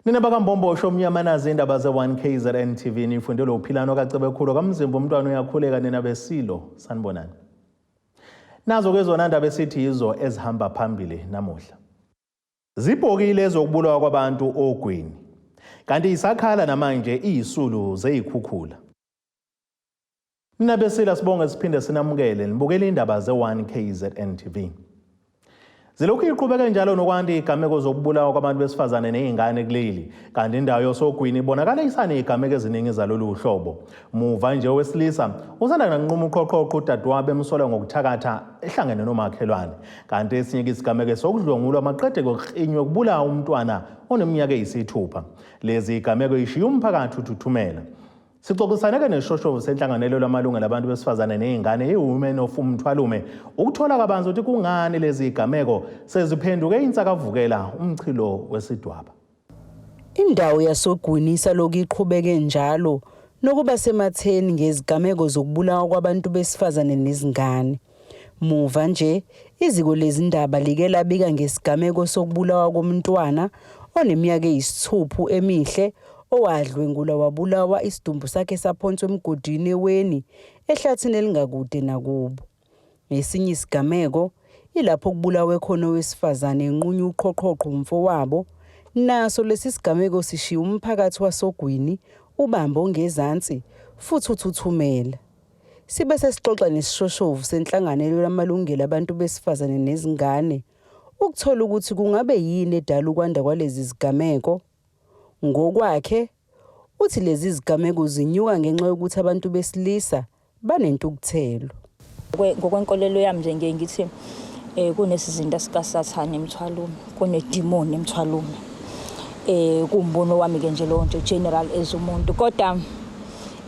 Nina bakaMbombosho omnyama nazi indaba ze-1 KZN TV nifundelwe uphilano kaCebekhulu kaMzimba umntwana uyakhuleka nina besilo sanibonani. Nazo ke zona ndaba esithi yizo ezihamba phambili namuhla. Zibhokile ezokubulawa kwabantu ogwini. Kanti isakhala namanje izisulu zeyikhukhula. Nina besila sibonge siphinde sinamukele nibukele indaba ze-1 KZN TV. Zilokhu iqhubeke njalo nokwanda izigameko zokubulawa kwabantu besifazane nezingane kuleli kanti indawo yosogwini ibonakala isanezigameko eziningi zalolu hlobo. Muva nje owesilisa usanda kunquma uqhoqhoqho udadewabo emsola ngokuthakatha ehlangene nomakhelwane. Kanti esinye isigameko sokudlwengulwa maqede kokuklinywe kubulawa umntwana oneminyaka eyisithupha. Lezi zigameko ishiya umphakathi uthuthumela. Sixoxisane-ke neshoshovu senhlanganelo lwamalungelo abantu besifazane ney'ngane i-Women of Umthwalume ukuthola kabanzi ukuthi kungani lezi zigameko seziphenduke insakavukela umchilo wesidwaba. Indawo yasoGwini isalokhu iqhubeke njalo nokuba sematheni ngezigameko zokubulawa kwabantu besifazane nezingane. Muva nje, iziko lezindaba like labika ngesigameko sokubulawa komntwana oneminyaka eyisithuphu emihle owadlwengulwa wabulawa isidumbu sakhe saphonswa emgodini eweni ehlathini elingakude nakubo. Ngesinye isigameko, ilapho kubulawe khona owesifazane enqunywa uqhoqhoqho umfowabo. Naso lesi sigameko sishiye umphakathi wasoGwini ubambe ongezansi futhi uthuthumela. Sibe sesixoxa nesishoshovu senhlangano elwela amalungelo abantu besifazane nezingane ukuthola ukuthi kungabe yini edala ukwanda kwalezi zigameko. Ngokwakhe, uthi lezi zigameko zinyuka ngenxa yokuthi abantu besilisa banentukuthelo. Ngokwenkolelo yami nje ngiye ngithi kunesizinda sikaSathane emthwalume, kunedimoni emthwalume. Kuwumbono wami-ke nje lowo nje general as umuntu, kodwa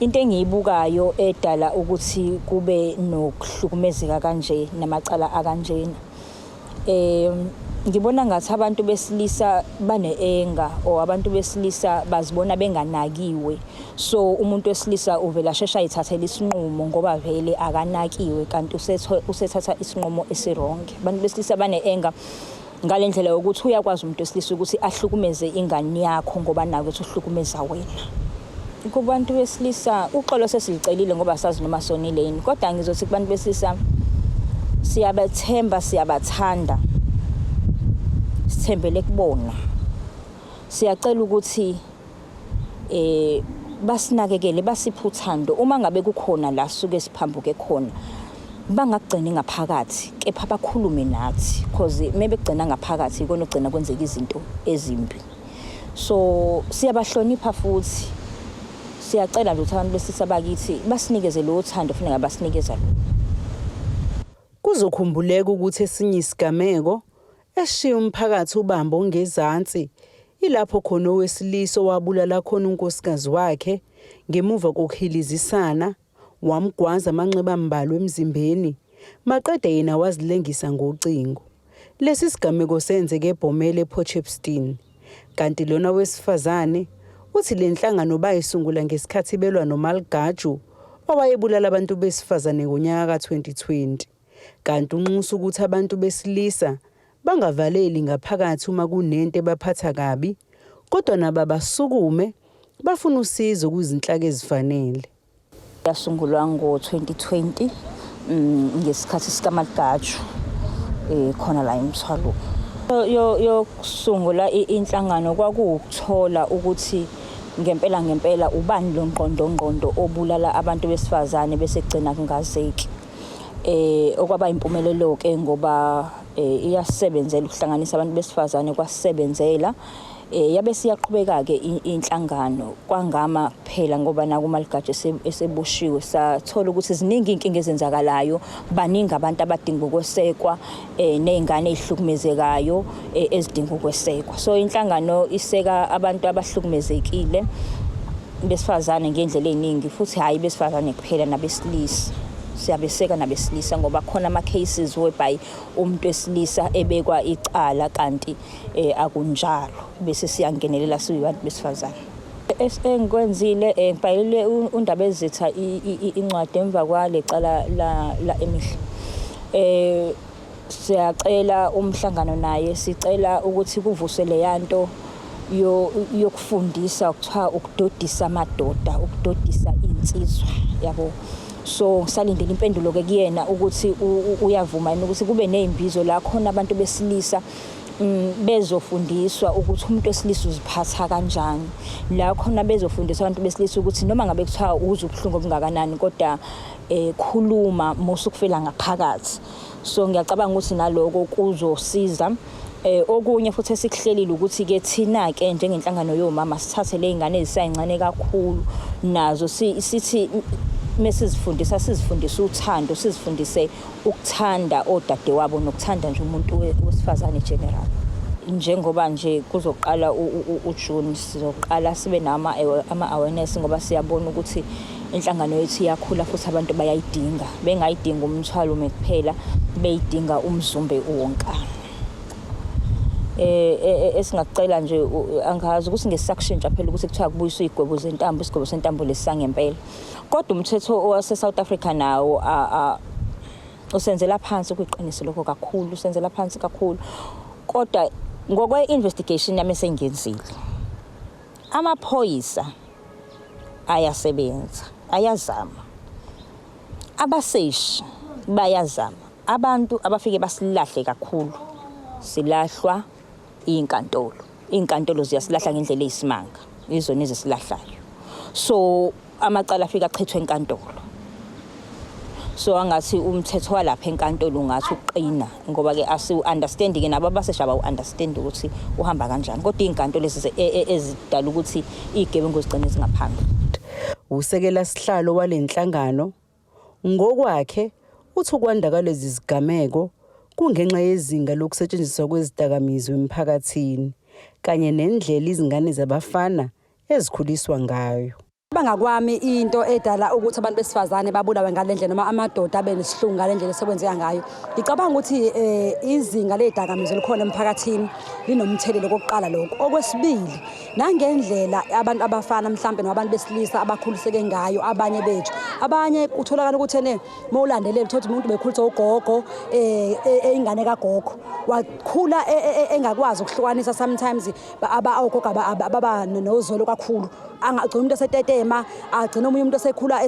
into engiyibukayo edala ukuthi kube nokuhlukumezeka kanje namacala akanjena, ngibona ngathi abantu besilisa bane-anger or abantu besilisa bazibona benganakiwe. So umuntu wesilisa uvele asheshe ayithathele isinqumo ngoba vele akanakiwe, kanti usethatha isinqumo esi-wrong. Abantu besilisa bane-anger ngale ndlela yokuthi uyakwazi umuntu wesilisa ukuthi ahlukumeze ingane yakho ngoba naku ukuthi uhlukumeza wena. Kubantu besilisa uxolo sesilicelile ngoba sazi noma sonile yini, kodwa ngizothi kubantu besilisa siyabathemba, siyabathanda, sithembele kubona. Siyacela ukuthi basinakekele, basiphe uthando. Uma ngabe kukhona la suke siphambuke khona, bangakugcini ngaphakathi kepha bakhulume nathi, cause mebekugcina ngaphakathi ikona okugcina kwenzeka izinto ezimbi. So siyabahlonipha futhi siyacela nje ukuthi abantu besilisa bakithi basinikeze lowo thando kufuneka basinikeza lona. Kuzokhumbuleka ukuthi esinye isigameko esishiye umphakathi ubambe ongezansi ilapho khona owesilisa owabulala khona unkosikazi wakhe ngemuva kokuhilizisana wamgwaza amanxeba ambalwa emzimbeni maqede yena wazilengisa ngocingo. Lesi sigameko senzeke eBhomela ePort. Kanti lona wesifazane uthi le nhlangano bayisungula ngesikhathi belwa noMalgaju owayebulala abantu besifazane ngonyaka ka-2020. Kanti unxusa ukuthi abantu besilisa bangavaleli ngaphakathi uma kunento ebaphatha kabi, kodwa nabo basukume bafune usizo kwizinhlaka ezifanele. Yasungulwa ngo-2020 ngesikhathi sikaMalgaju khona la eMthwalume. Yokusungula inhlangano kwakuwukuthola ukuthi ngempela ngempela ubani lo ngqondongqondo obulala abantu besifazane bese kugcina kungazeki. Okwaba impumelelo-ke ngoba iyasebenzela ukuhlanganisa abantu besifazane, kwasebenzela. Yabe siyaqhubeka-ke inhlangano kwangama kuphela ngoba naku uMalgaju eseboshiwe, sathola ukuthi ziningi iy'nkinga ezenzakalayo, baningi abantu abadinga ukwesekwa, ney'ngane ey'hlukumezekayo ezidinga ukwesekwa. So inhlangano iseka abantu abahlukumezekile besifazane ngendlela ey'ningi, futhi hhayi besifazane kuphela, nabesilisa siyabeseka nabesilisa ngoba khona ama-cases whereby umuntu wesilisa ebekwa icala kanti akunjalo, bese siyangenelela siyibantu besifazane. Engikwenzile, ngibhalele uNdabezitha incwadi emva kwale cala la Emihle. Siyacela umhlangano naye, sicela ukuthi kuvuswe leya nto Yokufundisa kuthiwa ukudodisa amadoda, ukudodisa insizwa, yabo. So salindele impendulo ke kuyena ukuthi uyavuma yini ukuthi kube nezimbizo la khona abantu besilisa bezofundiswa ukuthi umuntu wesilisa uziphatha kanjani, la khona bezofundiswa abantu besilisa ukuthi noma ngabe kuthiwa uzwa ubuhlungu obungakanani, kodwa khuluma, musukufela ngaphakathi. So ngiyacabanga ukuthi naloko kuzosiza. Okunye futhi esikuhlelile ukuthi ke thina ke njengenhlangano yomama sithathe le ingane ezisayincane kakhulu, nazo sithi mesizifundisa, sizifundise uthando, sizifundise ukuthanda odadewabo nokuthanda nje umuntu wesifazane general. Njengoba nje kuzoqala uJune, sizoqala sibe nama ama awareness, ngoba siyabona ukuthi inhlangano yethu iyakhula futhi abantu bayayidinga, bengayidinga umthwalo kuphela, beyidinga umzumbe uwonkana. Esingakucela nje, angazi ukuthi ngesisakushintsha phela ukuthi kuthiwa kubuyiswa izigwebo zentambo, isigwebo sentambo lesangempela, kodwa umthetho wase South Africa nawo usenzela phansi, kuyiqiniso lokho kakhulu, usenzela phansi kakhulu. Kodwa ngokwe investigation yami esengiyenzile, amaphoyisa ayasebenza, ayazama, abaseshi bayazama. Abantu abafike basilahle kakhulu, silahlwa izinkantolo. Izinkantolo ziyasilahla ngendlela eyisimanga, izona ezisilahlayo. So amacala afika achithwe enkantolo. So angathi umthetho walapha enkantolo ungathi uqina, ngoba ke asiwu-understand ke, nabo abasesha abawu-understand ukuthi uhamba kanjani, kodwa iy'nkantolo ezidala ukuthi iy'gebengu zigcine zingaphandle. Usekela sihlalo walenhlangano ngokwakhe uthi ukwanda kwalezi zigameko kungenxa yezinga lokusetshenziswa kwezidakamizwa emphakathini kanye nendlela izingane zabafana ezikhuliswa ngayo. Bangakwami, into edala ukuthi abantu besifazane babulawe ngale ndlela noma amadoda abe nesihlungu ngale ndlela esekwenzeka ngayo, ngicabanga ukuthi izinga ley'dakamizwa likhona emphakathini linomthelelo kokuqala lokho. Okwesibili, nangendlela abantu abafana mhlampe noma abantu besilisa abakhuliseke ngayo abanye bethu. Abanye kutholakala ukuthi ene uma ulandelela uthola ukuthi umuntu bekhuliswa ugogo, ingane kagogo, wakhula engakwazi ukuhlukanisa. Sometimes ogogo ababa nozwelo kakhulu, angagcina umuntu esetetema, agcina omunye umuntu esekhula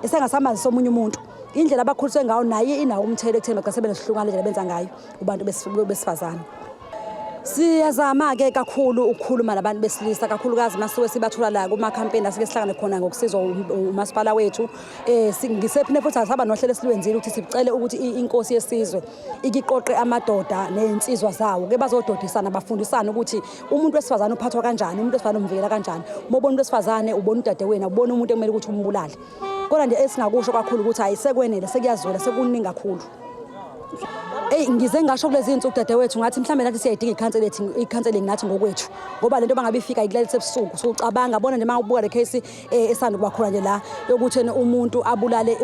esengasamazi omunye umuntu. Indlela abakhuliswe ngayo naye inawo umthelelo ekutheni bagcine sebenesihlungu ngale ndlela benza ngayo kubantu besifazane. Siyazama-ke kakhulu ukukhuluma nabantu besilisa, kakhulukazi masuke sibathola la kuma-campaign asike sihlangane khona ngokusizwa umasipala wethu. Ngisephinde futhi asaba nohlelo esilwenzile ukuthi sicele ukuthi inkosi yesizwe ikiqoqe amadoda ney'nsizwa zawo ke bazododisana, bafundisane ukuthi umuntu wesifazane uphathwa kanjani, umuntu wesifazane umvikela kanjani. Uma ubona umuntu wesifazane, ubona udadewenu, ubona umuntu ekumele ukuthi umbulale. Kodwa nje esingakusho kakhulu ukuthi hhayi, sekwenele, sekuyazwela, sekuningi kakhulu. Eyi, ngize ngasho kulezi iy'nsuku, dadewethu, ngathi mhlawumbe nathi siyayidinga i-counselling nathi ngokwethu, ngoba lento bangabe ifika ikulalisa ebusuku, so ucabanga bona nje uma ubuka le case esanda kuba khona nje la yokuthi ena umuntu abulale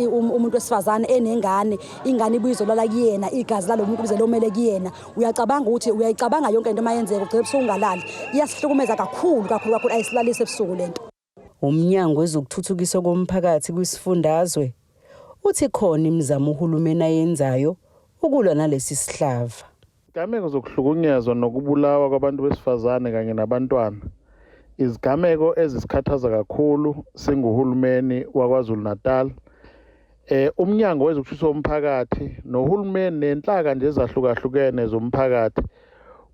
umuntu wesifazane enengane, ingane ibuye izolala kuyena, igazi lalo muntu lize lomele kuyena. Uyacabanga ukuthi uyayicabanga yonke into mayenzeka, ugcine ebusuku ungalali. Iyasihlukumeza kakhulu kakhulu kakhulu, ayisilalisi ebusuku lento. Umnyango wezokuthuthukiswa komphakathi kwisifundazwe uthi khona imizamo uhulumeni ayenzayo ukulwa nalesi sihlava. Izigameko zokuhlukunyezwa nokubulawa kwabantu besifazane kanye nabantwana, izigameko ezisikhathaza kakhulu singuhulumeni waKwaZulu-Natal. Umnyango wezokuthuthukiswa komphakathi nohulumeni nenhlaka nje ezahlukahlukene zomphakathi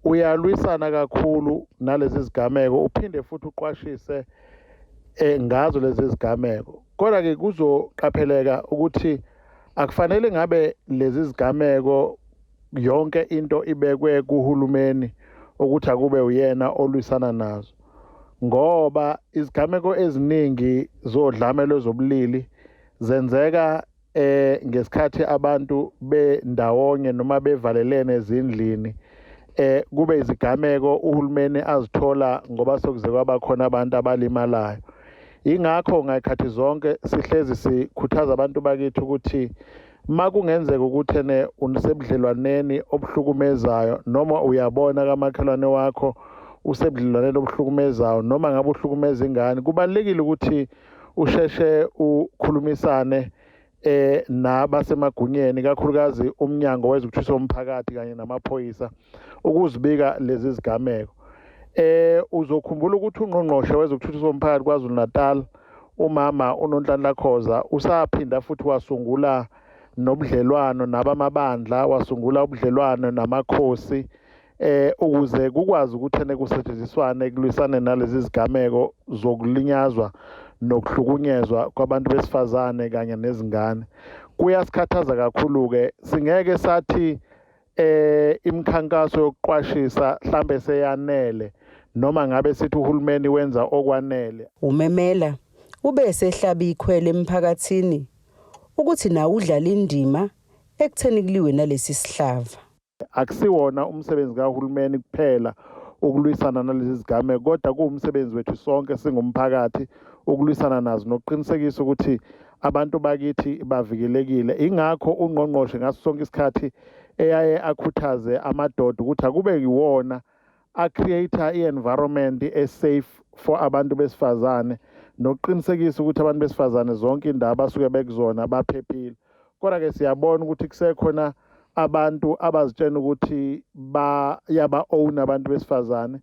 uyalwisana kakhulu nalezi zigameko, uphinde futhi uqwashise ngazo lezi zigameko. Kodwa ke kuzoqapheleka ukuthi akufanele ngabe lezi zigameko yonke into ibekwe kuhulumeni ukuthi akube uyena olwisana nazo, ngoba izigameko eziningi zodlame lwezobulili zenzeka ngesikhathi abantu bendawonye noma bevalelene ezindlini, kube izigameko uhulumeni azithola ngoba sekuze kwaba khona abantu abalimalayo. Ingakho ngayikhathi zonke sihlezi sikhuthaza abantu bakithi ukuthi makungenzeka ukuthi ene usebudlelwaneni obuhlukumezayo, noma uyabona kamakhelwane wakho usebudlelwaneni obuhlukumezayo, noma ngabe uhlukumeza ingane, kubalulekile ukuthi usheshe ukhulumisane nabasemagunyeni, kakhulukazi umnyango wezokuthuthukiswa komphakathi kanye namaphoyisa, ukuzibika lezi zigameko. Uzokhumbula ukuthi ungqongqoshe wezokuthuthukiswa komphakathi KwaZulu-Natal umama uNonhlanhla Khoza usaphinda futhi wasungula nobudlelwano nabamabandla, wasungula ubudlelwano namakhosi ukuze kukwazi ukuthi ene kusetshenziswane ekulwisane nalezi zigameko zokulinyazwa nokuhlukunyezwa kwabantu besifazane kanye nezingane. Kuyasikhathaza kakhulu-ke, singeke sathi imikhankaso yokuqwashisa mhlambe seyanele noma ngabe sithi uhulumeni wenza okwanele. UMemela ube esehlaba ikhwelo emphakathini ukuthi nawo udlale indima ekutheni kuliwe nalesi sihlava. Akusiwona umsebenzi kahulumeni kuphela ukulwisana nalezi zigameko, kodwa kuwumsebenzi wethu sonke singumphakathi ukulwisana nazo nokuqinisekisa ukuthi abantu bakithi bavikelekile. Ingakho ungqongqoshe ngaso sonke isikhathi eyaye akhuthaze amadoda ukuthi akube yiwona a-create i-environment e-safe for abantu besifazane nokuqinisekisa ukuthi abantu besifazane zonke indawo abasuke bekuzona baphephile. Kodwa-ke siyabona ukuthi kusekhona abantu abazitshena ukuthi bayaba-own abantu besifazane,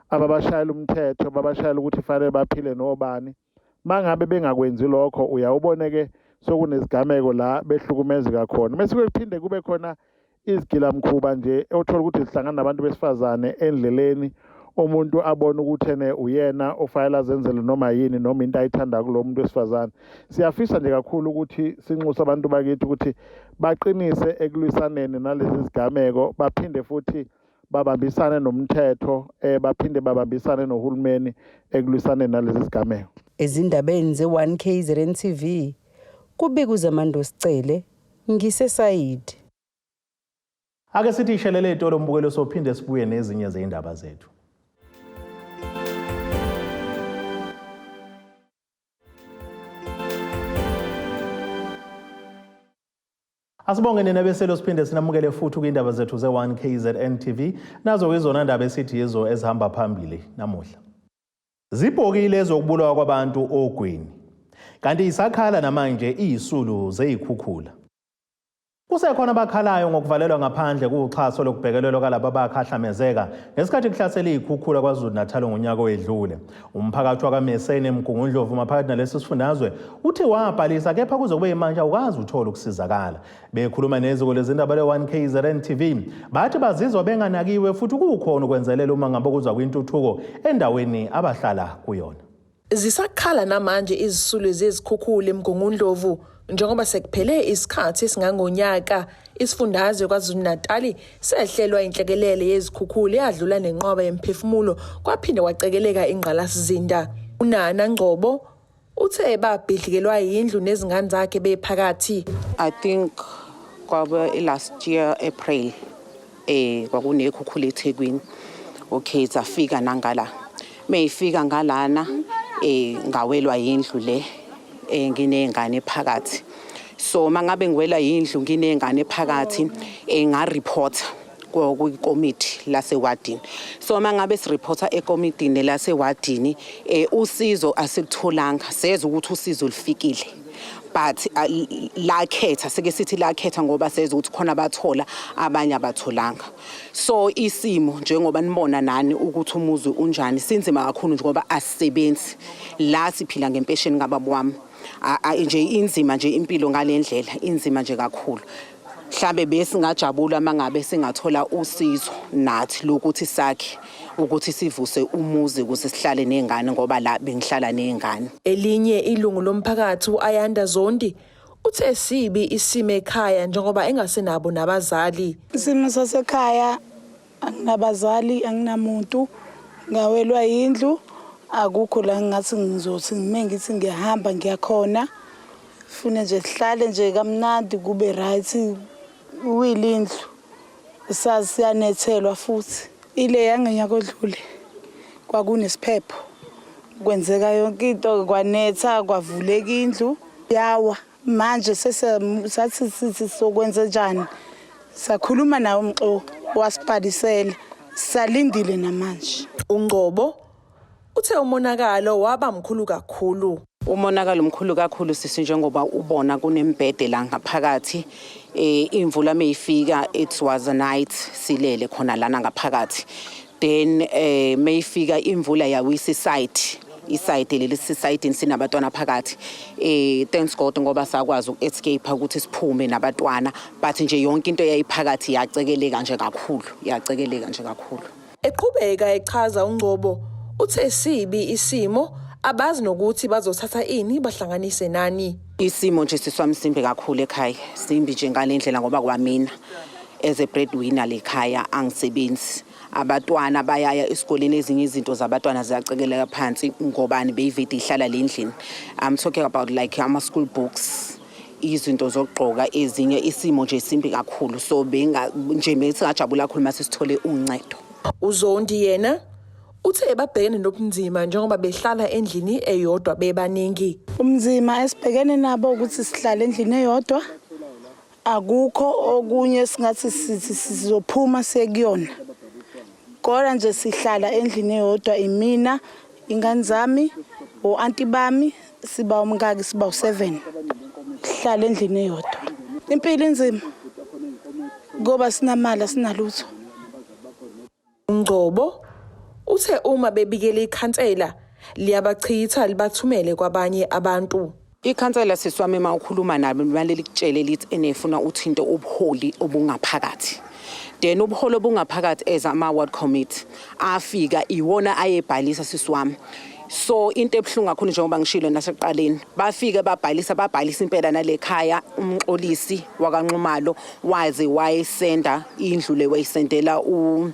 ababashayela umthetho, babashayela ukuthi fanele baphile nobani. Mangabe bengakwenzi lokho uyawubone-ke sokunezigameko la behlukumezeka khona. Mese kuphinde kube khona izigilamkhuba nje othola ukuthi zihlangana nabantu besifazane endleleni, umuntu abone ukuthi ene uyena ofanele azenzele noma yini noma into ayithanda kulo muntu wesifazane. Siyafisa nje kakhulu ukuthi sinxuse abantu bakithi ukuthi baqinise ekulwisaneni nalezi zigameko, baphinde futhi babambisane nomthetho, baphinde babambisane nohulumeni ekulwisaneni nalezi zigameko. Ezindabeni ze-1 KZN TV, kubika uZamando Sicele, ngiseSayidi. Ake sithi ishelele itolo mbukelo, sophinde sibuye nezinye zeyindaba zethu. Asibonge nina beselo, siphinde sinamukele futhi kwindaba zethu ze-1 KZN TV. Nazo izona ndaba esithi yizo ezihamba phambili namuhla. Zibhokile ezokubulawa kwabantu ogwini. Kanti isakhala namanje izisulu zeyikhukhula. Kusekhona abakhalayo ngokuvalelwa ngaphandle kuxhaso lokubhekelelwa kalaba abakhahlamezeka ngesikhathi kuhlasela iy'khukhula KwaZulu-Natal ngonyaka owedlule. Umphakathi wakaMesene eMgungundlovu maphakathi nalesi sifundazwe uthi wabhalisa kepha kuze kube manje awukazi uthole ukusizakala. Bekhuluma neziko lezindaba le-1 KZN TV bathi bazizwa benganakiwe futhi kukhona ukwenzelela uma ngabe kuzwa kwintuthuko endaweni abahlala kuyona. Zisakhala namanje izisulu zezikhukhula eMgungundlovu njengoba sekuphele isikhathi esingangonyaka isifundazwe KwaZulu-Natali sehlelwa inhlekelele yezikhukhula eyadlula nenqwaba yemphefumulo kwaphinde kwacekeleka ingqalasizinda. UNana Ngcobo uthe babhidlikelwa yindlu nezingane zakhe bephakathi. I think kwabe last year April kwakunekhukhula eThekwini. Okay, zafika nangala. Meyifika ngalana ngawelwa yindlu le nginezingane phakathi. So mangabe ngiwela yindlu nginezingane phakathi nga report kwikomiti lasewadini. So mangabe sireporta ekomitini lasewadini usizo asikutholanga, sezwe ukuthi usizo lufikile. But lakhetha, sike sithi lakhetha ngoba sezwe ukuthi khona abathola abanye abatholanga. So isimo njengoba nibona nani ukuthi umuzi unjani sinzima kakhulu njengoba asisebenzi la siphila ngempesheni kababa wami. Nje inzima nje impilo ngalendlela, inzima nje kakhulu. Mhlambe besingajabula mangabe singathola usizo nathi lokuthi sakhe ukuthi sivuse umuzi ukuze sihlale nezingane ngoba la bengihlala nezingane. Elinye ilungu lomphakathi uAyanda Zondi uthe sibi isimo ekhaya njengoba engasenabo nabazali. Isimo sasekhaya anginabazali, anginamuntu, ngawelwa yindlu, akukho la ngingathi ngizothi ngime ngithi ngiyahamba ngiyakhona. Fune nje sihlale nje kamnandi kube right, uwile indlu sazi siyanethelwa futhi. Ile yangenyaka odlule kwakunesiphepho, kwenzeka yonke into, kwanetha, kwavuleka indlu yawa. Manje sathi sithi sokwenza njani, sakhuluma naye umxo wasibhalisela, salindile namanje. UNgcobo uthe umonakalo waba mkhulu kakhulu. Umonakalo omkhulu kakhulu sisi, njengoba ubona kunembhede la ngaphakathi. Imvula meyifika, it was a night silele khona lana ngaphakathi. Then mayifika imvula yawisa isite, isite leli sisayidini sinabatwana phakathi. Thanks God ngoba sakwazi uku-escape ukuthi siphume nabatwana, but nje yonke into eyayiphakathi yacekeleka nje kakhulu, yacekeleka nje kakhulu. Eqhubeka echaza uNgcobo, uthe sibi isimo, abazi nokuthi bazothatha ini bahlanganise nani. Isimo nje siswami simbi kakhulu ekhaya, simbi nje ngale ndlela ngoba kwamina as a breadwinner lekhaya angisebenzi. Abatwana bayaya esikoleni, ezinye izinto zabatwana ziyacekeleka phansi ngobani beyivede ihlala le ndlini. I'm talking about like ama-school books, izinto zokugqoka ezinye. Isimo nje simbi kakhulu, so benga nje besingajabula kakhulu mase sithole uncedo. UZondi yena uthe babhekene nobunzima njengoba behlala endlini eyodwa bebaningi. Umzima esibhekene nabo ukuthi sihlale endlini eyodwa, akukho okunye singathi sithi sizophuma siye kuyona, kodwa nje sihlala endlini eyodwa, imina, ingane zami, o-anti bami, siba umngaki, siba u-7, sihlala endlini eyodwa. Impilo inzima ngoba sinamali, asinalutho. Ngcobo uthe uma bebikele ikhansela liyabachitha libathumele kwabanye abantu. Ikhansela siswami uma ukhuluma nabo limane likutshele lithi enefuna uthinte ubuholi obungaphakathi. Then ubuholi obungaphakathi as ama-ward committee afika iwona ayebhalisa siswami. So into ebuhlungu kakhulu, njengoba ngishilo nasekuqaleni, bafike babhalisa, babhalisa impela nale khaya. UMxolisi wakaNxumalo waze wayesenda indlu le, wayisendela u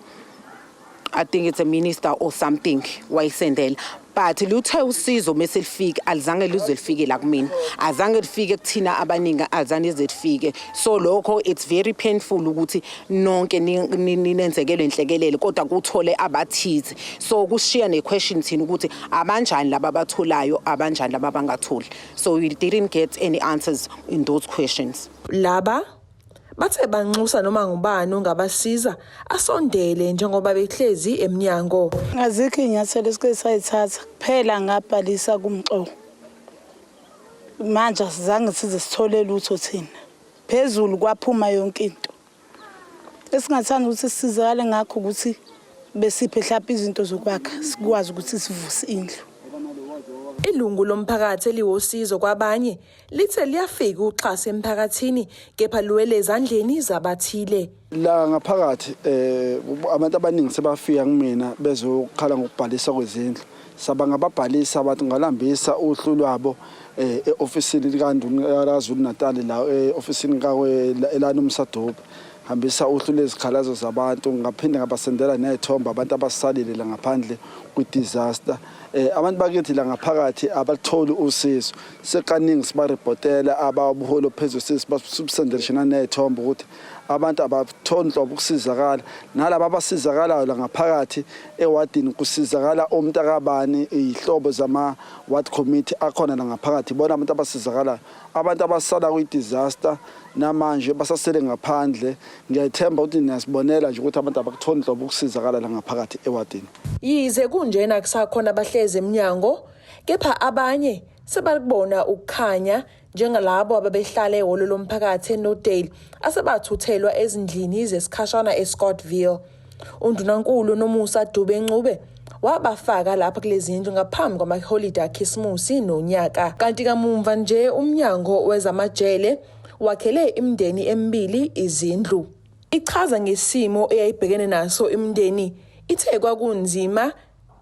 I think it's a minister or something, wayisendela, but luthe usizo mase lifika alizange lize lifike la kumina, azange lifike kuthina abaningi, alizange lize lifike. So lokho it's very painful ukuthi nonke ninenzekelwe inhlekelele kodwa kuthole abathize. So kushiya ne-question thina ukuthi abanjani laba abatholayo, abanjani laba abangatholi. So we didn't get any answers in those questions. Laba bathe banxusa noma ngubani ongabasiza asondele njengoba behlezi emnyango. Azikho iy'nyathelo esike sayithatha, kuphela ngabhalisa kumxo. Manje asizange size sithole lutho thina, phezulu kwaphuma yonke into. Esingathanda ukuthi sisizakale ngakho ukuthi besiphe mhlawumbe izinto zokwakha, sikwazi ukuthi sivuse indlu. Ilungu lomphakathi eliwosizo kwabanye lithe liyafika uxhaso emphakathini kepha luwele ezandleni zabathile. La ngaphakathi abantu abaningi sebafika kumina bezokhala ngokubhalisa kwezindlu. Saba ngababhalisa abantu, ngalambisa uhlu lwabo e-ofisini likaNduna kaZulu Natal, la e-ofisini elaNomsa Dube. Hambisa uhlu lezikhalazo zabantu, ngaphinde ngabasendela ney'thombe abantu abasalile la ngaphandle kwi-disaster. Abantu bakithi la ngaphakathi abatholi usizo. Sekaningi sibaripotela ababuholi ophezulu, sibasendele ney'thombe ukuthi abantu abatholi nhlobo ukusizakala. Nalaba abasizakalayo la ngaphakathi ewadini kusizakala omntakabani, iy'hlobo zama-ward committee akhona la ngaphakathi, ibona abantu abasizakalayo. Abantu abasala kwi-disaster namanje basasele ngaphandle. Ngiyayithemba ukuthi niyasibonela nje ukuthi abantu abakutholi nhlobo ukusizakala la ngaphakathi ewadini. Yize kunjena kusakhona abahlezi emnyango, kepha abanye sebakubona ukukhanya njengalabo ababehlala ehholo lomphakathi eNorthdale asebathuthelwa ezindlini zesikhashana eScottsville. Undunankulu Nomusa Dube Ncube wabafaka lapha kulezi ndlu ngaphambi kwamaholide akhisimusi nonyaka. Kanti kamumva nje umnyango wezamajele wakhele imindeni emibili izindlu. Ichaza ngesimo eyayibhekene naso imindeni, ithe kwakunzima,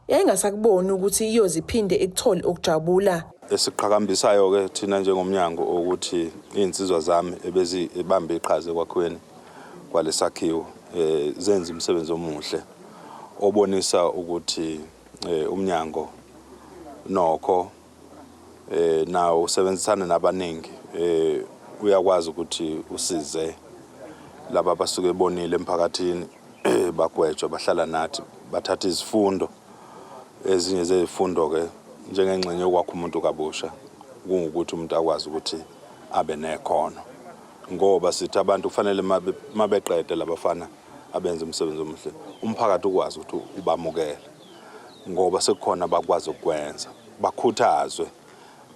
yayingasakuboni ukuthi iyoziphinde ikuthole ukujabula. Esiqhakambisayo ke thina njengomnyango ukuthi iy'nsizwa zami ebezibambe iqhaza ekwakhiweni kwalesakhiwo zenza umsebenzi omuhle obonisa ukuthi umnyango nokho nawo usebenzisana nabaningi, uyakwazi ukuthi usize laba abasuke bonile emphakathini, bagwetshwa, bahlala nathi, bathatha izifundo. Ezinye zezifundo ke njengengxenye yokwakha umuntu kabusha kungukuthi umuntu akwazi ukuthi abe nekhono, ngoba sithi abantu kufanele mabeqede labafana abenze umsebenzi omuhle, umphakathi ukwazi ukuthi ubamukele ngoba sekukhona abakwazi ukukwenza, bakhuthazwe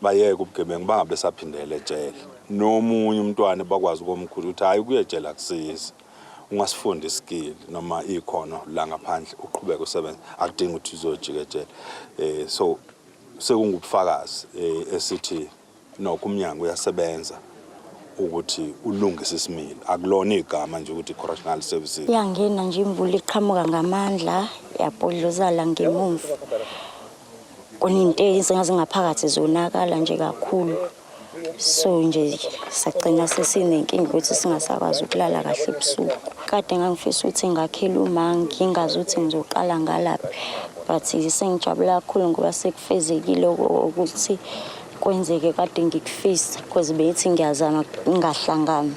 bayeke ubugebengu, bangabe saphindela ejele. Nomunye umntwana bakwazi ukomkhulu ukuthi hhayi, ukuya ejele akusizi. Ungasifunda iskill noma ikhono la ngaphandle uqhubeke usebenze, akudingi ukuthi uzojikejela. So sekungubufakazi esithi nokho umnyango uyasebenza ukuthi ulungise isimilo, akulona igama nje ukuthi correctional services. Yangena nje imvula iqhamuka ngamandla yabhodlozala ngemumva. Kuninto ezingazingaphakathi zonakala nje kakhulu. So nje sagcina sesinenkinga ukuthi singasakwazi ukulala kahle ebusuku. Kade ngangifisa ukuthi ngakhele uma ngingazi ukuthi ngizoqala ngalaphi, but sengijabula kakhulu ngoba sekufezekile ukuthi kwenzeke kade ngikufisa, because beyithi ngiyazama ngingahlangani,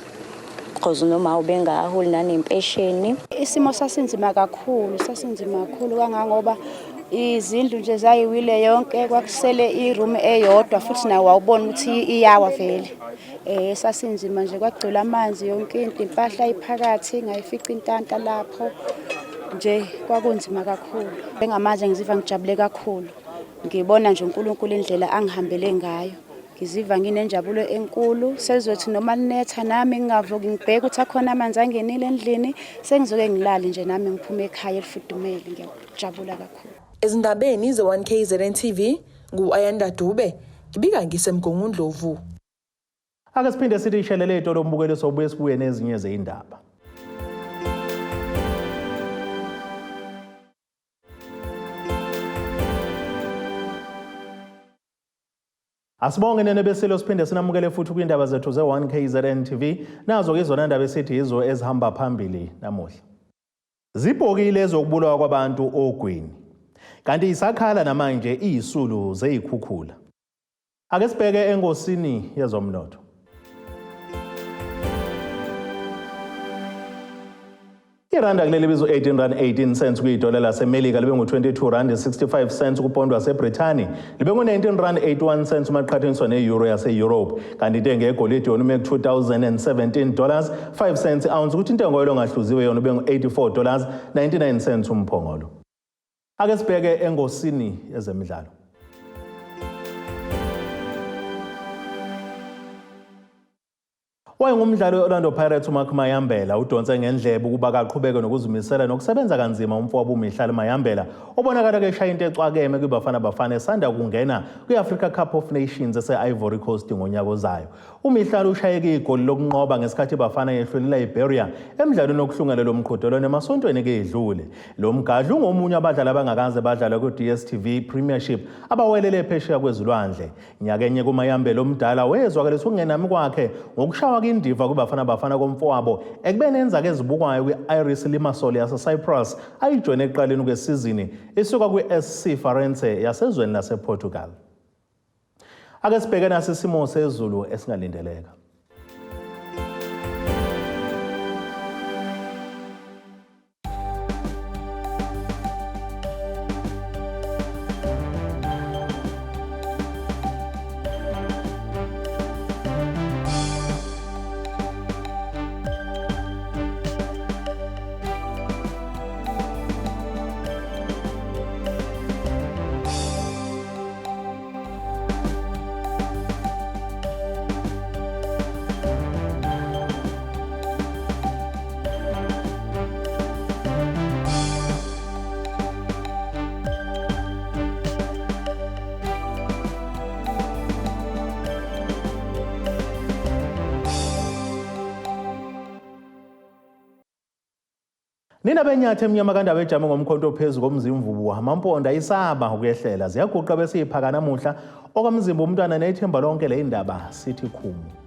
because noma ubengaholi nanempesheni. Isimo sasinzima kakhulu, sasinzima kakhulu kangangoba izindlu nje zayiwile yonke, kwakusele iroom eyodwa futhi nawo wawubona ukuthi iyawa vele. Sasinzima nje, kwagcwele amanzi yonke into, impahla iphakathi ngayifica intanta lapho nje, kwakunzima kakhulu. Njengamanje ngiziva ngijabule kakhulu, ngibona nje uNkulunkulu indlela angihambele ngayo. Ngiziva nginenjabulo enkulu, selizothi noma linetha nami ngingavuki ngibheke ukuthi akhona amanzi angenile endlini, sengizoke ngilale nje nami ngiphume ekhaya elifudumele, ngiyajabula kakhulu. Ezindabeni ze-1KZN TV, ngu-Ayanda Dube, ngibika ngiseMgungundlovu. Ake siphinde sithi ishelele itolo umbukeli, sobuye sibuye nezinye zeyindaba. Asibonge nene besilo, siphinde sinamukele futhi kwindaba zethu ze-1KZN TV. Nazo-ke izona ndaba esithi yizo ezihamba phambili namuhla. Zibhokile ezokubulawa kwabantu ogwini. Kanti isakhala namanje iyisulu zeyikhukhula. Ake sibheke engosini yezomnotho. Iranda kuleli bizo 18 rand 18 cents kwidola laseMelika, libe ngu-22 rand 65 cents kupondo waseBrithani, libe ngu-19 rand 81 cents uma kuqhathaniswa ne-euro yase-Europe. Kanti intengo yegolide yona ime ku-2017 dollars 5 cents i-ounce, kuthi intengo yolongahluziwe yona ube ngu-84 dollars 99 cents umphongolo. Ake sibheke engosini yezemidlalo. Wayengumdlali we-Orlando Pirates uMark Mayambela udonse ngendlebe ukuba kaqhubeke nokuzimisela nokusebenza kanzima umfowabo uMihlali Mayambela obonakala keshaya into ecwakeme kwiBafana Bafana esanda kungena kwi-Africa Cup of Nations ese-Ivory Coast ngonyaka ozayo. UMihlali ushayeke igoli lokunqoba ngesikhathi iBafana yehlula iLiberia emdlalweni wokuhlungela lo mqhudelwano emasontweni edlule. Lo mgadli ungomunye abadlali abangakaze badlale ku-DStv Premiership abawelele phesheya kwezilwandle. Nyakenye kuMayambela omdala wezwakalisa ukungenami kwakhe ngokushawa kindiva kwiBafana Bafana komfowabo ekubeni enza ezibukwayo kwi-Iris Limassol yaseCyprus ayijoyine ekuqaleni kwesizini isuka kwi-SC Farense yasezweni lasePortugal. Ake sibheke nasi isimo sezulu esingalindeleka. Nina benyathi emnyama kandaba ejame ngomkhonto ophezu komzimvubu amampondo ayisaba ukuyehlela ziyaguqa bese iphaka namuhla okamzimba umntwana nethemba lonke le indaba sithi khumu.